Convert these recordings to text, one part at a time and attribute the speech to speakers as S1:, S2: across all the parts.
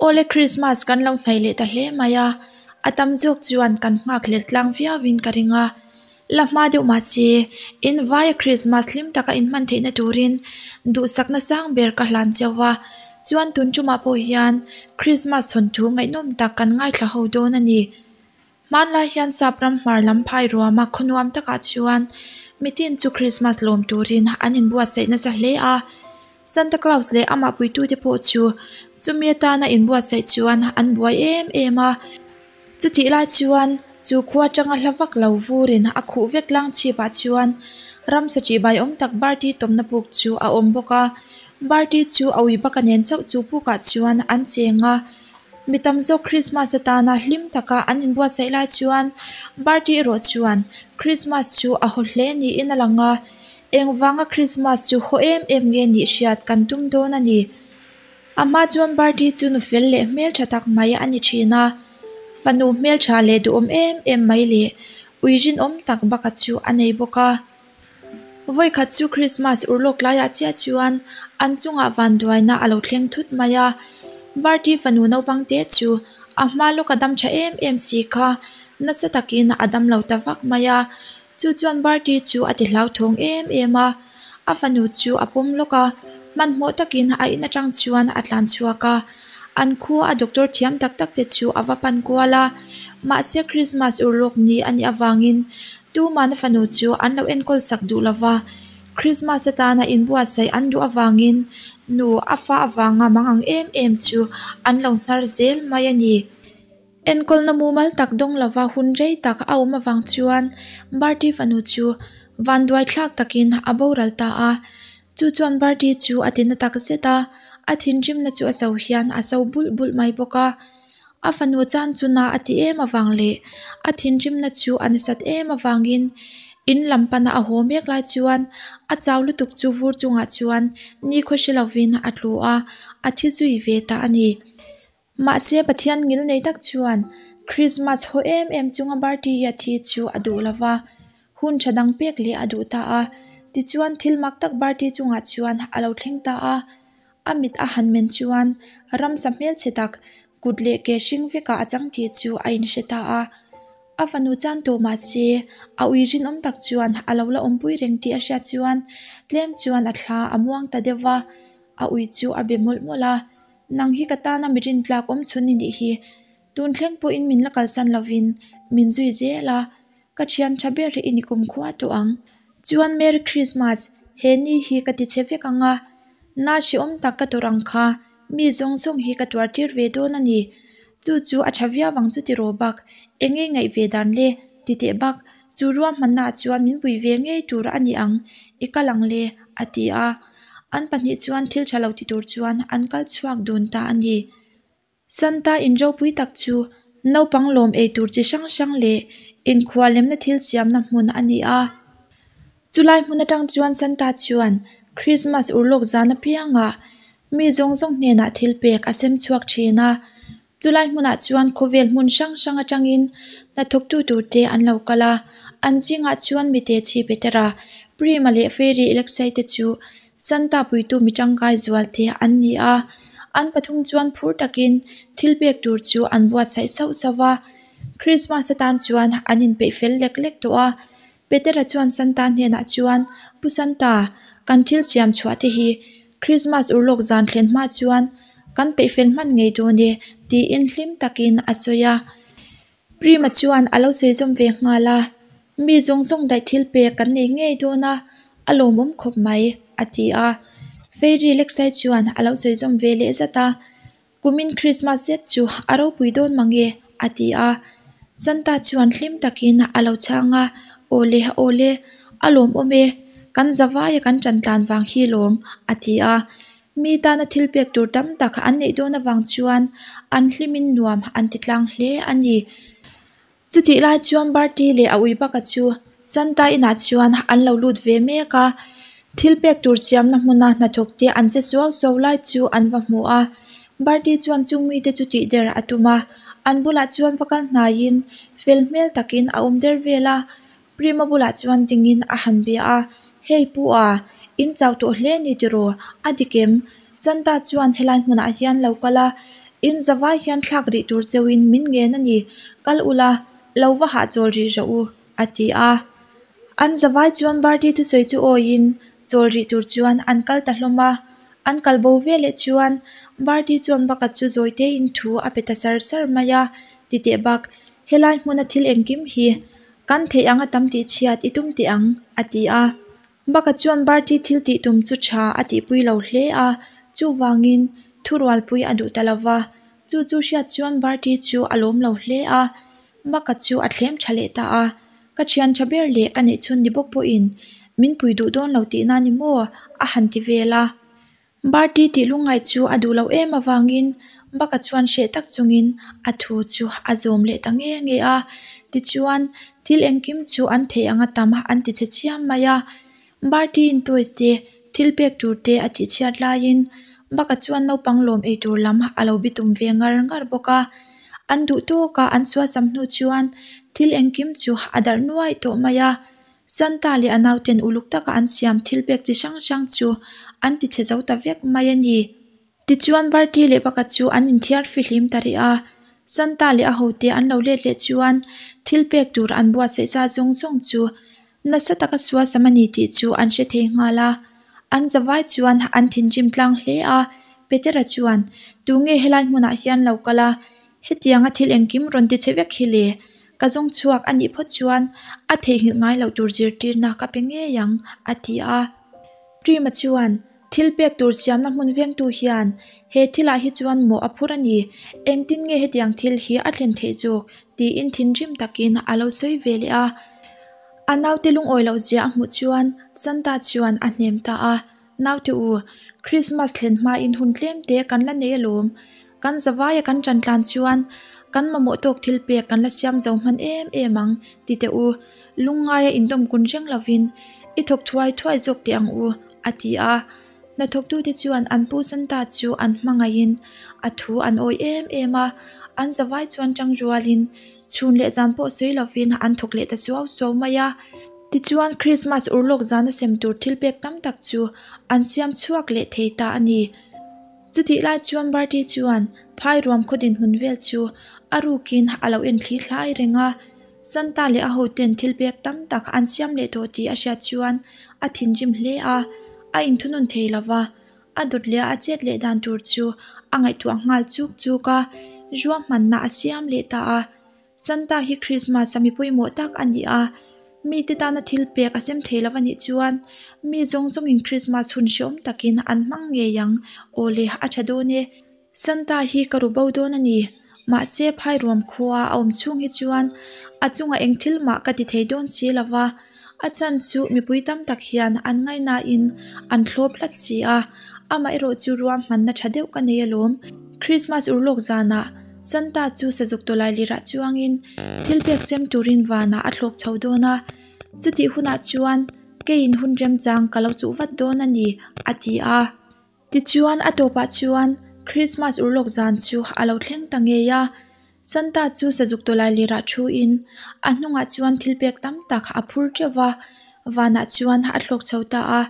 S1: Awle Christmas kan lo hnaih leh ta hle mai a, a tam zawk chuan kan nghak hlel tlang viau in ka ring a. La hma deuh mahse in vaia Christmas hlim taka in hman theihna turin duhsakna sang ber ka hlan cheu a, chuan tun tumah pawh hian Christmas thawnthu ngaihnawm tak kan ngaithla ho dawn a ni. Hmanlai hian sap ram hmar lam phai ruama khawnuam takah chuan mitin chu Christmas lawm turin an inbuatsaih nasa hle a. Santa Claus leh amah puitute pawh chu chumi atana inbuatsaih chuan an buai em em a. Chutih lai chuan chu khua atanga hla vak lo vurin a khuh vek lang chhipah chuan ramsa ṭihbai awm tak Barty tawmna puk chu a awm bawk a. Barty chu a ui baka nen chauh chu pukah chuan an cheng a. Mi tam zawk Krismas atana hlim taka an inbuatsaih lai chuan Barty erawh chuan Krismas chu a haw hle niin a lang a, engvanga Krismas chu haw em em nge nih hriat kan tum dawn a ni. A hma chuan Barty chu nu fel leh hmeltha tak mai a ni thin a, fanu hmeltha leh duhawm em em mai leh ui rinawm tak baka chu a nei bawk a. Vawikhat chu Krismas urlawk laiah chiah chuan an chungah vanduaina a lo thleng thut mai a, Barty fanu naupang te chu a hma lawka dam tha em em si kha nasa takin a dam lo ta vak mai a, chu chuan Barty chu a ti hlauthawng em em a, a fanu chu a pawm lawk a, hmanhmawh takin a in atang chuan a tlan chhuak a, an khua a doctor thiam tak tak te chu a va pan kual a, mahse Krismas urlawk ni a nih avangin Tumahna fanu chu an lo enkawl sak duh lo va, Krismas atana inbuatsaih an duh avangin nu a fa avanga mang ang em em chu an lo hnar zel mai a ni. Enkawlna mumal tak dawng lova hun rei tak a awm avang chuan Barty fanu chu vanduai thlak takin a boral ta a, chu chuan Barty chu a tina tak zet a, a thinrimna chu a so hian a so bulh bulh mai bawk a. A fanu chan chu na a ti em avang leh a thinrimna chu a nasat em avangin in lam pana a haw mek lai chuan a chau lutuk chu vur chungah chuan nikhaw hre lovin a tlu a, a thi zui ve ta a ni. Mahse Pathian ngil nei tak chuan Krismas haw em em chunga Barty-a thi chu a duh lova, hun tha dang pek leh a duh ta a. Tichuan thil mak tak Barty chungah chuan a lo thleng ta a. A mit a han men chuan ramsa hmelchhe tak kut leh ke hring vekah a chang tih chu a inhre ta a. A fanu chan tawh mah se a ui rinawm tak chuan a lo la awmpui reng tih a hriat chuan tlem chuan a thla a muang ta deuh va, a ui chu a be mawlh mawlh a, Nang hi ka tana mi rintlak awm chhun i nih hi, tun thleng pawhin min la kalsan lovin min zui zel a, Ka thian tha ber hi i ni kum khua tawh ang. Chuan Merry Christmas, he ni hi ka ti che vek ang a, na hrehawm tak ka tawrh ang kha, mi zawng zawng hi ka tuar tir ve dawn a ni. Chu chu a tha viau ang chu tiraw bak, eng nge ngaih ve dan le, ti teh bak, chu ruahmanna ah chuan min pui ve ngei tur a ni ang, i kal ang le, a ti a. An pahnih chuan thil tha lo ti tur chuan an kal chhuak dun ta a ni. Santa in ropui tak chu naupang lawm ei tur chi hrang hrang leh inkhual lemna thil siamna hmun a ni a. Chulai hmun atang chuan Santa chuan Krismas urlawk zan apiangah mi zawng zawng hnenah thil pek a sem chhuak thin a. Chulai hmunah chuan khawvel hmun hrang hrang atangin hnathawktu turte an lo kal a, an zingah chuan mite chhi Petera, Prima leh Fairy Alexei te chu Santa puitu mi tangkai zual te an ni a, an pathum chuan phur takin thil pek tur chu an buatsaih sauh sauh a. Krismas atan chuan an inpeih fel lek lek tawh a. Petera chuan Santa hnenah chuan, Pu Santa, kan thil siam chhuah te hi Krismas urlawk zan thlen hma chuan kan peih fel hman ngei dawn e, tiin hlim takin a sawi a. Prima chuan a lo sawi zawm ve nghal a, Mi zawng zawng daih thil pek kan nei ngei dawn a, a lawmawm khawp mai, a ti a. Fairy Lexai chuan a lo sawi zawm ve leh zat a, Kumin Krismas zet chu a ropui dawn mang e, a ti a. Santa chuan hlim takin a lo chhang a, Awle, awle, a lawmawm e, kan zavaia kan ṭan tlan vang hi lawm, a ti a. Mi tana thil pek tur tam tak an neih dawn avang chuan an hlimin nuam an ti tlang hle a ni. Chutih lai chuan Barty leh a ui baka chu Santa inah chuan an lo lut ve mek a, thil pek tur siamna hmuna hnathawk te an che suau suau lai chu an va hmu a. Barty chuan chung mite chu tih der a tum a, an bulah chuan va kal hnaiin fel hmel takin a awm der vel a. Prima bulah chuan dingin a han bia a, Hei pu a, in chau tawh hle ni tiraw? A dik em? Santa chuan helai hmunah hian lo kal a, In zavai hian thlak rih tur cheuhin min ngen a ni, kal ula, lo va hahchawl rih rawh u, a ti a. An zavai chuan Bertie thusawi chu awiin chawl rih tur chuan an kal ta hlawm a. An kal bo veleh chuan Bertie chuan Buck-a chu zawi tein thu a pe ta sar sar mai a, Titeh Buck, helai hmuna thil engkim hi kan theih anga tam tih chhiat i tum teh ang, a ti a. Buck-a chuan Bertie thil tih tum chu tha a tihpui lo hle a, chuvangin thurualpui a duh ta lo va. Chu chu hriat chuan Bertie chu a lawm lo hle a, Buck-a chu a thlem tha leh ta a. Ka thian tha ber leh ka neih chhun ni bawk pawhin min pui duh dawn lo tihna ni maw? a han ti vel a. Bertie tih lungngaih chu a duh loh em avangin Buck-a chuan hreh tak chungin a thu chu a zawm leh ta nge nge a. Tichuan, thil engkim chu an theih anga tam an ti chhe chiam mai a. Bertie-in toys te, thil pek tur te a tih chhiat laiin Buck-a chuan naupang lawm ei tur lam a lo bitum ve ngar ngar bawk a. An duh tawka an sualsam hnu chuan thil engkim chu a darh nuai tawh mai a. Santa leh a nauten uluk taka an siam thil pek chi hrang hrang chu an ti chhe zo ta vek mai a ni. Tichuan Bertie leh Buck-a chu an inthiar fihlim ta rih a. Santa leh a hote an lo let leh chuan thil pek tur an buatsaih sa zawng zawng chu nasa taka sualsam a ni tih chu an hre thei nghal a. An zavai chuan an thinrim tlang hle a. Petera chuan, Tunge helai hmunah hian lo kal a? Hetianga thil engkim rawn ti chhe vek hi le, ka zawng chhuak a nih phawt chuan a theihnghilh ngai loh tur zirtirna ka pe ngei ang, a ti a. Prima chuan, Thil pek tur siamna hmun vengtu hian he thilah hi chuan mawh a phur a ni, engtin nge hetiang thil hi a thlen theih zawk? tiin thinrim takin a lo sawi ve leh a. A naute lungawi loh zia a hmuh chuan Santa chuan a hnem ta a. Naute u, Christmas thlen hmain hun tlem te kan la nei alawm. Kan zavaia kan ṭan tlan chuan kan mamawh tawk thil pek kan la siam zo hman em em ang, ti teh u. Lungngaia indawm kun reng lovin i thawk thuai thuai zawk teh ang u, a ti a. Hnathawktute chuan an pu Santa chu an hmangaihin a thu an awi em em a. An zavai chuan ṭang rualin chhun leh zan pawh sawi lovin an thawk leh ta suau suau mai a. Tichuan, Krismas urlawk zana sem tur thil pek tam tak chu an siam chhuak leh thei ta a ni. Chutih lai chuan Bertie chuan phai ruam khaw dinhmun vel chu a rukin a lo en thli thlai reng a. Santa leh a hoten thil pek tam tak an siam leh tawh tih a hriat chuan a thinrim hle a, a inthunun thei lo va. A dawt leh a chet leh dan tur chu a ngaihtuah nghal chuk chuk a, ruahmanna a siam leh ta a. Santa hi Christmas a mi pawimawh tak a ni a, mite tana thil pek a sem thei lo a nih chuan mi zawng zawngin Christmas hun hreawm takin an hmang ngei ang, aw le a tha dawn e. Santa hi ka ru bo dawn a ni, mahse phairuam khua a awm chhung hi chuan a chungah eng thil mah ka ti thei dawn si lo va, a chhan chu mipui tam tak hian an ngaihnain an thlawp tlat si a, amaherawh chu ruahmanna tha deuh ka nei alawm. Christmas urlawk zanah Santa chu sazuk tawlai lirah chuangin thil pek sem turin vanah a thlawk chho dawn a, chutih hunah chuan keiin hun remchang ka lo chuh vat dawn a ni, a ti a. Tichuan a tawpah chuan Christmas urlawk zan chu a lo thleng ta ngei a, Santa chu sazuk tawlai lirah thuin a hnungah chuan thil pek tam tak a phur teuh va, vanah chuan a thlawk chho ta a.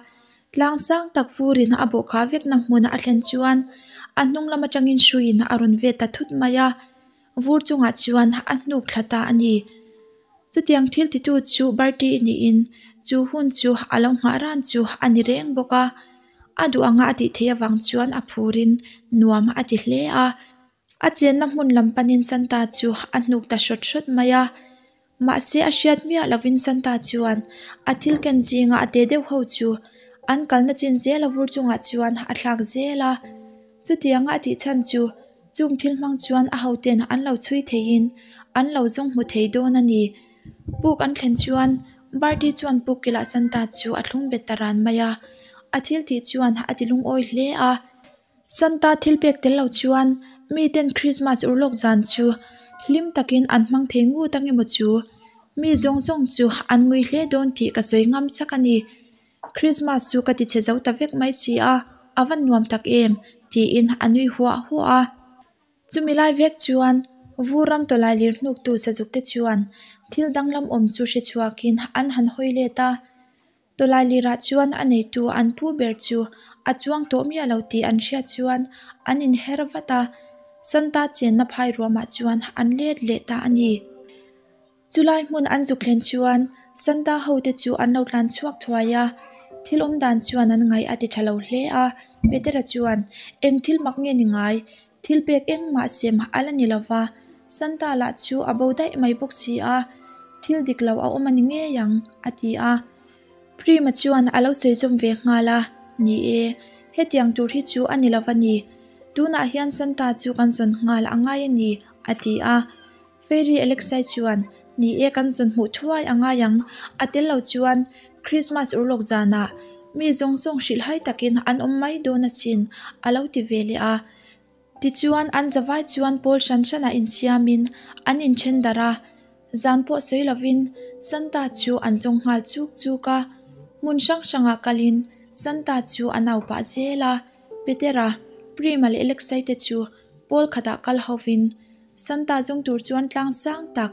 S1: Tlang sang tak vurin a bawhkhah vekna hmun a thlen chuan a hnung lam atangin hruiin a rawn vet ta thut mai a, vur chungah chuan a hnuk thla ta a ni. Chutiang thil titu chu Bertie niin chu hun chu a lo nghah ran chu a ni reng bawk a. A duh anga a tih theih avang chuan a phurin nuam a ti hle a. A chenna hmun lam panin Santa chu a hnuk ta hrawt hrawt mai a. Mahse a hriat miah lovin Santa chuan a thil ken zinga a te deuh ho chu an kalna chin zel a vur chungah chuan a thlak zel a. Chutianga a tih chhan chu chung thil hmang chuan a hoten an lo chhui theihin an lo zawng hmu thei dawn a ni. Puk an thlen chuan Bertie chuan puk kilah Santa chu a thlung bet ta ran mai a. A thil tih chuan a ti lungawi hle a. Santa thil pek tel lo chuan miten Christmas urlawk zan chu hlim takin an hmang thei ngut ang emaw chu? Mi zawng zawng chu an ngui hle dawn tih ka sawi ngam sak a ni. Christmas chu ka ti chhe zo ta vek mai si a, a va nuam tak em? tiin a nui huah huah a. Chumi lai vek chuan vur ram tawlai lir hnuktu sazuk te chuan thil danglam awm chu hre chhuakin an han hawi let a. Tawlai lirah chuan a neitu an pu ber chu a chuang tawh miah lo tih an hriat chuan an inher vat a. Santa chenna phai ruamah chuan an let leh ta a ni. Chulai hmun an zuk thlen chuan Santa hote chu an lo tlan chhuak thuai a, thil awm dan chuan an ngaih a ti tha lo hle a. Petera chuan, Eng thil mak nge ni ngai? Thil pek engmah sem a la ni lo va, Santa lah chu a bo daih mai bawk si a, thil dik lo a awm a ni ngei ang, a ti a. Prima chuan a lo sawi zawm ve nghal a, Ni e, hetiang tur hi chu a ni lo va ni. Tunah hian Santa chu kan zawn nghal a ngai a ni, a ti a. Fairy Alexei chuan, Ni e, kan zawn hmuh thuai a ngai ang. A tel lo chuan Christmas urlawk zanah mi zawng zawng hrilhhai takin an awm mai dawn asin, a lo ti ve leh a. Tichuan, an zavai chuan pawl hran hranah insiamin an inthen darh a, zan pawh sawi lovin Santa chu an zawng nghal chuk chuk a. Hmun hrang hrangah kalin Santa chu a nau pah zel a, Petera, Prima leh Alexei te chu pawl khatah kal hovin Santa zawng tur chuan tlang sang tak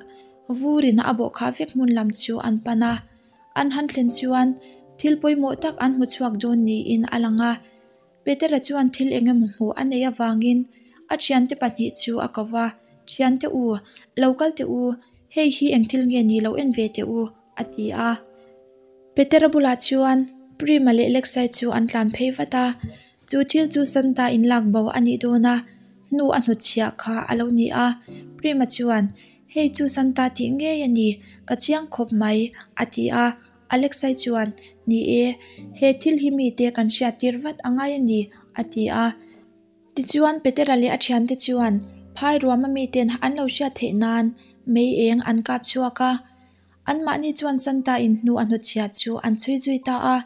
S1: vurin a bawh khah vek hmun lam chu an pan a. An han thlen chuan thil pawimawh tak an hmu chhuak dawn niin a lang a. Petera chuan thil eng emaw hmuh a neih avangin a thiante pahnih chu a ko va, Thiante u, lo kal teh u, hei hi eng thil nge ni lo en ve teh u, a ti a. Petera bulah chuan Prima leh Lexai chu an tlan phei vat a, chu thil chu Santa inlak bo a nih dawn a, hnu a hnutchhiah kha a lo ni a. Prima chuan, Hei chu Santa tih ngei a ni, ka chiang khawp mai, a ti a. Alexei chuan, Ni e, he thil hi mite kan hriattir vat a ngai a ni, a ti a. Tichuan, Petera leh a thiante chuan phai ruama miten an lo hriat theih nan mei eng an kap chhuak a. Anmahni chuan Santa in hnu a hnutchhiah chu an chhui zui ta a.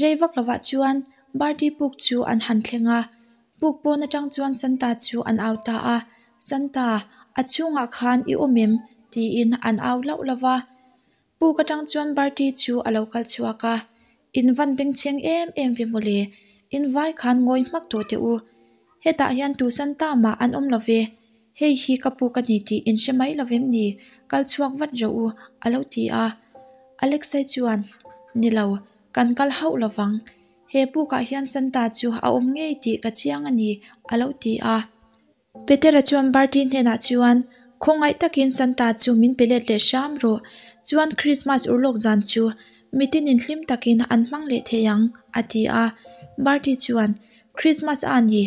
S1: Rei vak lovah chuan Barty puk chu an han thleng a. Puk pawn atang chuan Santa chu an au ta a, Santa, a chhungah khan i awm em? tiin an au hlauh lo va. Puk atang chuan Barty chu a lo kal chhuak a, In van bengchheng em em ve mawle, in vai khan ngawi hmak tawh teh u. Hetah hian tu Santa mah an awm lo ve, hei hi ka puk a ni tih in hre mai lo vem ni, kal chhuak vat rawh u, a lo ti a. Alexei chuan, Ni lo, kan kal hauh lo vang. He pukah hian Santa chu a awm ngei tih ka chiang a ni, a lo ti a. Petera chuan Barty hnenah chuan, Khawngaih takin Santa chu min pe let leh hram rawh, chuan Christmas urlawk zan chu mitinin hlim takin an hmang leh thei ang, a ti a. Barty chuan, Christmas a ni,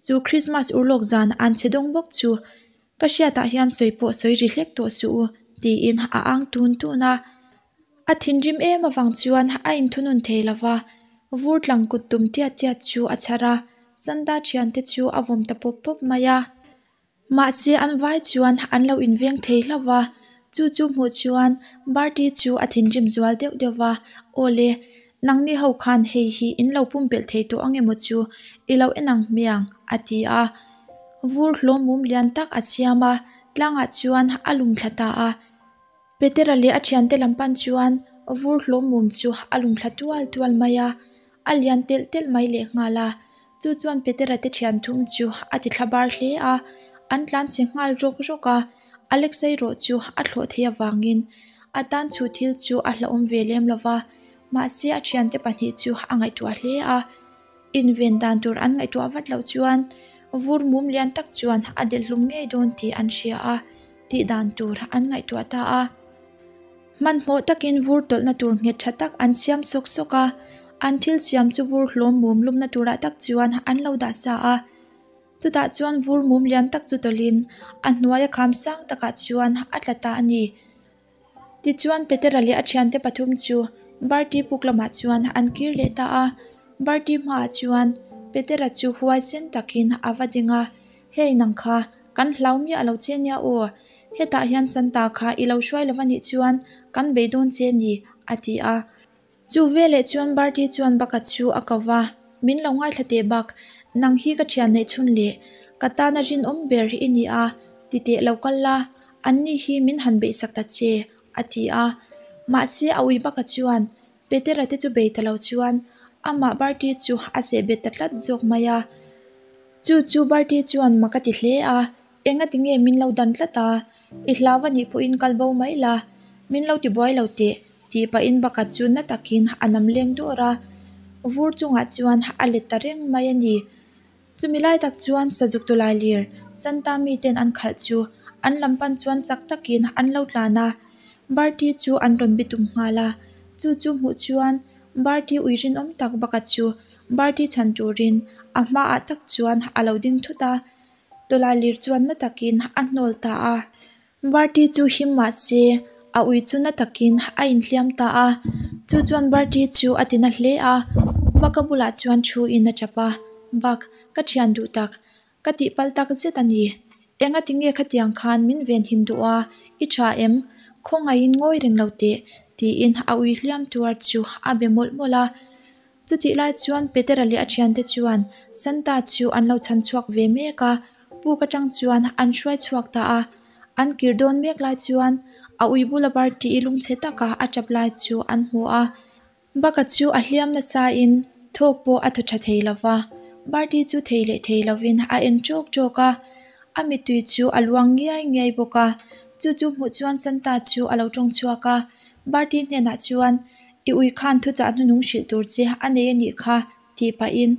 S1: chu Christmas urlawk zan an che dawng bawk chu ka hriatah hian sawi pawh sawi ri hlek tawh suh u, tiin a ang tun tun a. A thinrim em avang chuan a inthunun thei lo va, vur tlang kut tum tiat tiat chu a chhar a, Santa thiante chu a vawm ta pawp pawp mai a. Mahse an vai chuan an lo inveng thei hlauh va, chu chu hmuh chuan Barty chu a thinrim zual deuh deuh va, Aw le, nangni ho khan hei hi in lo pumpelh thei tawh ang emaw chu i lo en ang hmiang, a ti a. Vur hlawm mum lian tak a siam a, tlangah chuan a lum thla ta a. Petera leh a thiante lam pan chuan vur hlawm mum chu a lum thla tual tual mai a, a lian telh telh mai leh nghal a. Chu chuan Petera te thian thum chu a ti thla bar hle a, an tlan chhe nghal rawk rawk a. Alexei erawh chu a thlawh theih avangin a tan chu thil chu a hlauhawm ve lem lo va, mahse a thiante pahnih chu a ngaihtuah hle a. Inven dan tur an ngaihtuah vat loh chuan vur mum lian tak chuan a delh hlum ngei dawn tih an hria a. tih dan tur an ngaihtuah ta a. Hmanhmawh takin vur tawlhna tur nghet tha tak an siam sawk sawk a, an thil siam chu vur hlawm mum lumna turah tak chuan an lo dah sa a. Chutah chuan vur mum lian tak chu tawlhin a hnuaia kham sang takah chuan a tla ta a ni. Tichuan Petera leh a thiante pathum chu Barty puk lamah chuan an kir leh ta a. Barty hmaah chuan Petera chu huaisen takin a va ding a, Hei nang kha, kan hlau miah lo che nia aw, hetah hian Santa kha i lo hruai lo anih chuan kan bei dawn che ni, a ti a. Chu veleh chuan Barty chuan Baka chu a ko va, Min lo ngaithla teh bak, nang hi ka thian neih chhun leh ka tana rinawm ber i ni a, ti teh lo kal la, anni hi min han beihsak ta che, a ti a. Mahse a ui Baka chuan Petera te chu bei ta lo chuan amah Barty chu a seh bet ta tlat zawk mai a. Chu chu Barty chuan mak a ti hle a, Engati nge min lo dan tlat a? I hlau a nih pawhin kal bo mai la, min lo ti buai lo teh, tih pahin Baka chu na takin a nam leng dawr a. Vur chungah chuan a let ta reng mai a ni. Chumi lai tak chuan Sazuk Tawlailir Santa miten an khalh chu an lam pan chuan chak takin an lo tlan a, Bertie chu an rawn bitum nghal a, chu chu hmuh chuan Bertie ui rinawm tak baka chu Bertie chhan turin a hmaah tak chuan a lo ding thut a, tawlailir chuan na takin a hnawl ta a. Bertie chu him mah se a ui chu na takin a inhliam ta a, chu chuan Bertie chu a ti na hle a, Buck-a bulah chuan thu in a tap a, Buck, ka thian duh tak, ka tihpalh tak zet a ni. Enga tinge khatiang khan min venhim duh a, i tha em? Khawngaihin ngawi reng lo teh, tiin a ui hliam tuar chu a be mawlh mawlh a. Chutih lai chuan Petera leh a thiante chuan Santa chu an lo chhan chhuak ve mek a, puk atang chuan an hruai chhuak ta a. An kir dawn mek lai chuan a ui bula Barty-i lungchhe taka a tap lai chu an hmu a. Baka chu a hliam nasain thawk pawh a thaw tha thei lo va, Barty chu thei leh thei lovin a en tawk tawk a, a mittui chu a luang ngiai ngiai bawk a. Chu chu hmuh chuan Santa chu a lo tawng chhuak a, Barty hnenah chuan, I ui khan thuchah hnuhnung hrilh tur che a nei a nih kha, tih pahin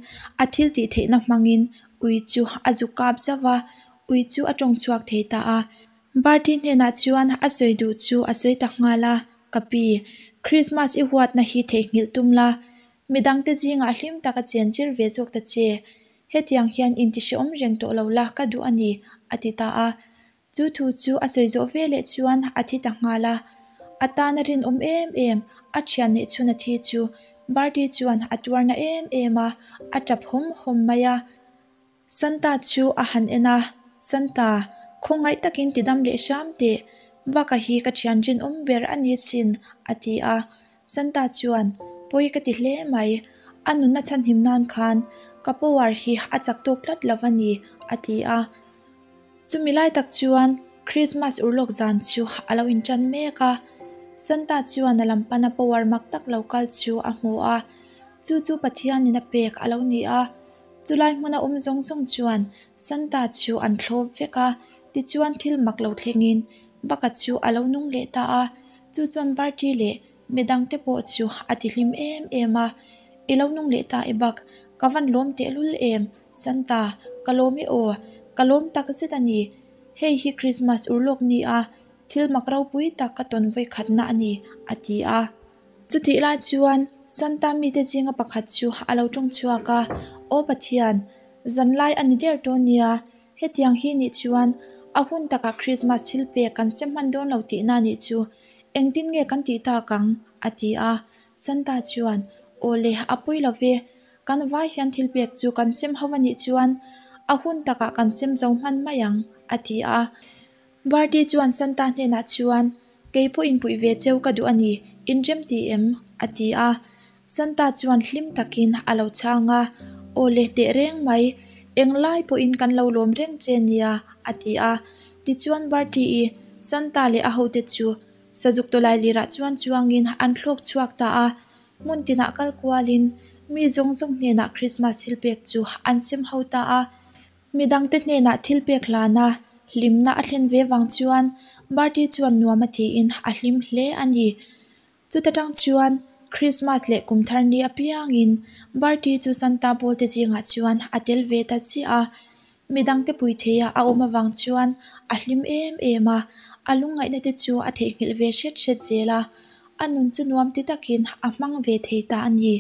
S1: a thil tih theihna hmangin ui chu a zuk kap zauh a, ui chu a tawng chhuak thei ta a. Barty hnenah chuan a sawi duh chu a sawi ta nghal a, Ka pi, Christmas i huatna hi theihnghilh tum la, midangte zingah hlim tak a chen zir ve zawk ta che. Hetiang hian intihrehawm reng tawh lo la ka duh a ni, a ti ta a. Chu thu chu a sawi zawh veleh chuan a thi ta nghal a. A tana rinawm em em, a thian neih chhun a thi chu Barty chuan a tuarna em em a, a tap hawm hawm mai a. Santa chu a han en a, Santa, khawngaih takin ti dam leh hram teh, Baka hi ka thian rinawm ber a ni sin, a ti a. Santa chuan, Pawi ka ti hle mai, a nunna chhanhim nan khan ka power hi a chak tawk tlat lo a ni, a ti a. Chumi lai tak chuan Christmas urlawk zan chu a lo inṭan mek a, Santa chuan a lam pana power mak tak lo kal chu a hmu a, chu chu Pathianin a pek a lo ni a. Chulai hmuna awm zawng zawng chuan Santa chu an thlawp vek a, tichuan thil mak lo thlengin Baka chu a lo nung leh ta a, chu chuan Bertie leh midangte pawh chu a ti hlim em em a, I lo nung leh ta e Bak, ka van lawm tehlul em? Santa, ka lawm e aw, ka lawm tak zet a ni. Hei hi Christmas urlawk ni a, thil mak ropui tak ka tawn vawi khatna a ni, a ti a. Chutih lai chuan Santa mite zinga pakhat chu a lo tawng chhuak a, Aw Pathian, zanlai a ni der dawn nia, hetiang hi nih chuan a hun takah Christmas thil pek kan sem hman dawn lo tihna nih chu engtin nge kan tih tak ang? a ti a. Santa chuan, Aw le, a pawi lo ve, Kan vai hian thil pek chu kan sem ho a nih chuan a hun takah kan sem zo hman mai ang, a ti a. Barty chuan Santa hnenah chuan, Kei pawh inpuih ve cheu ka duh a ni, inrem ti em? a ti a. Santa chuan hlim takin a lo chhang a, Aw le teh reng mai, englai pawhin kan lo lawm reng che nia, a ti a. Tichuan Barty-i, Santa leh a hote chu sazuk tawlai lirah chuan chuangin an thlawk chhuak ta a. Hmun tinah kal kualin mi zawng zawng hnenah Krismas thilpek chu an sem ho ta a. Midangte hnenah thilpek hlana hlimna a thlen ve vang chuan Barty chuan nuam a tiin a hlim hle a ni. Chuta tang chuan Krismas leh kum thar ni apiangin Barty chu Santa Ball te zingah chuan a tel ve ta chiah a. Midangte pui theia a awm avang chuan a hlim em em a, a lungngaihna te chu a theihnghilh ve hret hret zel a, a nun chu nuam ti takin a hmang ve thei ta a ni.